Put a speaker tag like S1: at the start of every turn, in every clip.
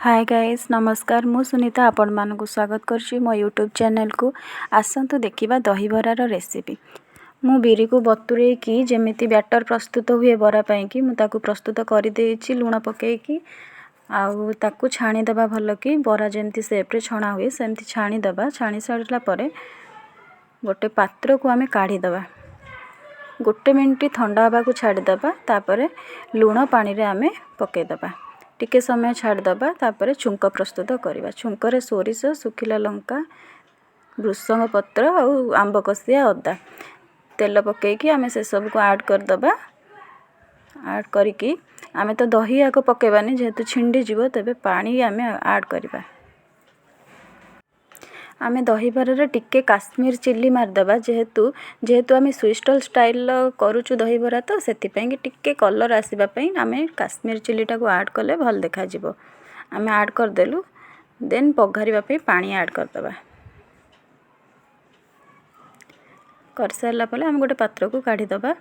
S1: ହାଏ guys, ନମସ୍କାର। ମୁଁ ସୁନିତା ଆପଣମାନଙ୍କୁ ସ୍ୱାଗତ କରୁଛି ମୋ ୟୁଟ୍ୟୁବ୍ ଚ୍ୟାନେଲକୁ। ଆସନ୍ତୁ ଦେଖିବା ଦହିବରାର ରେସିପି। ମୁଁ ବିରିକୁ ବତୁରେଇକି ଯେମିତି ବ୍ୟାଟର୍ ପ୍ରସ୍ତୁତ ହୁଏ ବରା ପାଇଁକି, ମୁଁ ତାକୁ ପ୍ରସ୍ତୁତ କରିଦେଇଛି ଲୁଣ ପକାଇକି। ଆଉ ତାକୁ ଛାଣିଦେବା ଭଲକି, ବରା ଯେମିତି ସେପ୍ରେ ଛଣା ହୁଏ ସେମିତି ଛାଣିଦେବା। ଛାଣି ସାରିଲା ପରେ ଗୋଟେ ପାତ୍ରକୁ ଆମେ କାଢ଼ିଦେବା। ଗୋଟେ ମିନିଟ୍ ଥଣ୍ଡା ହେବାକୁ ଛାଡ଼ିଦେବା। ତାପରେ ଲୁଣ ପାଣିରେ ଆମେ ପକାଇଦେବା। ଟିକେ ସମୟ ଛାଡ଼ିଦେବା। ତାପରେ ଛୁଙ୍କ ପ୍ରସ୍ତୁତ କରିବା। ଛୁଙ୍କରେ ସୋରିଷ, ଶୁଖିଲା ଲଙ୍କା, ଭୃସଙ୍ଗ ପତ୍ର ଆଉ ଆମ୍ବ କଷିଆ ଅଦା, ତେଲ ପକାଇକି ଆମେ ସେସବୁକୁ ଆଡ଼୍ କରିଦେବା। ଆଡ଼୍ କରିକି ଆମେ ତ ଦହି ଆଗ ପକାଇବାନି, ଯେହେତୁ ଛିଣ୍ଡିଯିବ। ତେବେ ପାଣି ଆମେ ଆଡ଼୍ କରିବା। ଆମେ ଦହିବରାରେ ଟିକେ କାଶ୍ମୀର ଚିଲି ମାରିଦେବା। ଯେହେତୁ ଆମେ ସୁଇଷ୍ଟଲ୍ ଷ୍ଟାଇଲ୍ର କରୁଛୁ ଦହିବରା, ତ ସେଥିପାଇଁକି ଟିକେ କଲର୍ ଆସିବା ପାଇଁ ଆମେ କାଶ୍ମୀର ଚିଲିଟାକୁ ଆଡ଼୍ କଲେ ଭଲ ଦେଖାଯିବ। ଆମେ ଆଡ଼୍ କରିଦେଲୁ। ଦେନ୍ ପଘାରିବା ପାଇଁ ପାଣି ଆଡ଼୍ କରିଦେବା। କରିସାରିଲା ପରେ ଆମେ ଗୋଟେ ପାତ୍ରକୁ କାଢ଼ିଦେବା।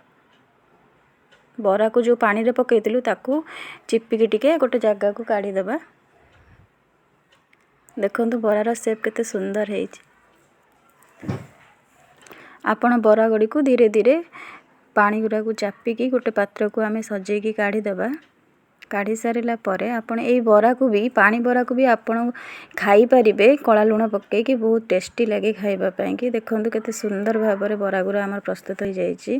S1: ବରାକୁ ଯେଉଁ ପାଣିରେ ପକାଇଥିଲୁ, ତାକୁ ଚିପିକି ଟିକେ ଗୋଟେ ଜାଗାକୁ କାଢ଼ିଦେବା। ଦେଖନ୍ତୁ, ବରାର ସେପ୍ କେତେ ସୁନ୍ଦର ହେଇଛି। ଆପଣ ବରା ଗୁଡ଼ିକୁ ଧୀରେ ଧୀରେ ପାଣି ଗୁଡ଼ାକୁ ଚାପିକି ଗୋଟେ ପାତ୍ରକୁ ଆମେ ସଜେଇକି କାଢ଼ିଦେବା। କାଢ଼ି ସାରିଲା ପରେ ଆପଣ ଏଇ ବରାକୁ ବି, ପାଣି ବରାକୁ ବି ଆପଣ ଖାଇପାରିବେ କଳା ଲୁଣ ପକାଇକି। ବହୁତ ଟେଷ୍ଟି ଲାଗେ ଖାଇବା ପାଇଁକି। ଦେଖନ୍ତୁ, କେତେ ସୁନ୍ଦର ଭାବରେ ବରା ଗୁଡ଼ା ଆମର ପ୍ରସ୍ତୁତ ହୋଇଯାଇଛି।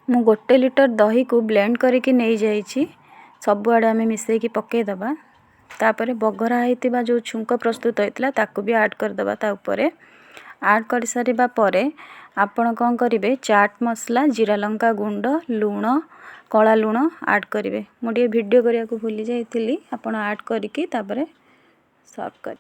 S1: ମୁଁ 1 ଲିଟର ଦହିକୁ ବ୍ଲେଣ୍ଡ କରିକି ନେଇଯାଇଛି। ସବୁଆଡ଼େ ଆମେ ମିଶାଇକି ପକାଇଦେବା। ତାପରେ ବଘରା ହେଇଥିବା ଯେଉଁ ଛୁଙ୍କ ପ୍ରସ୍ତୁତ ହେଇଥିଲା, ତାକୁ ବି ଆଡ଼୍ କରିଦେବା ତା ଉପରେ। ଆଡ଼୍ କରିସାରିବା ପରେ ଆପଣ କ'ଣ କରିବେ? ଚାଟ୍ ମସଲା, ଜିରା ଲଙ୍କା ଗୁଣ୍ଡ, ଲୁଣ, କଳା ଲୁଣ ଆଡ଼୍ କରିବେ। ମୁଁ ଟିକେ ଭିଡ଼ିଓ କରିବାକୁ ଭୁଲି ଯାଇଥିଲି। ଆପଣ ଆଡ଼୍ କରିକି ତାପରେ ସର୍ଭ କରିବେ।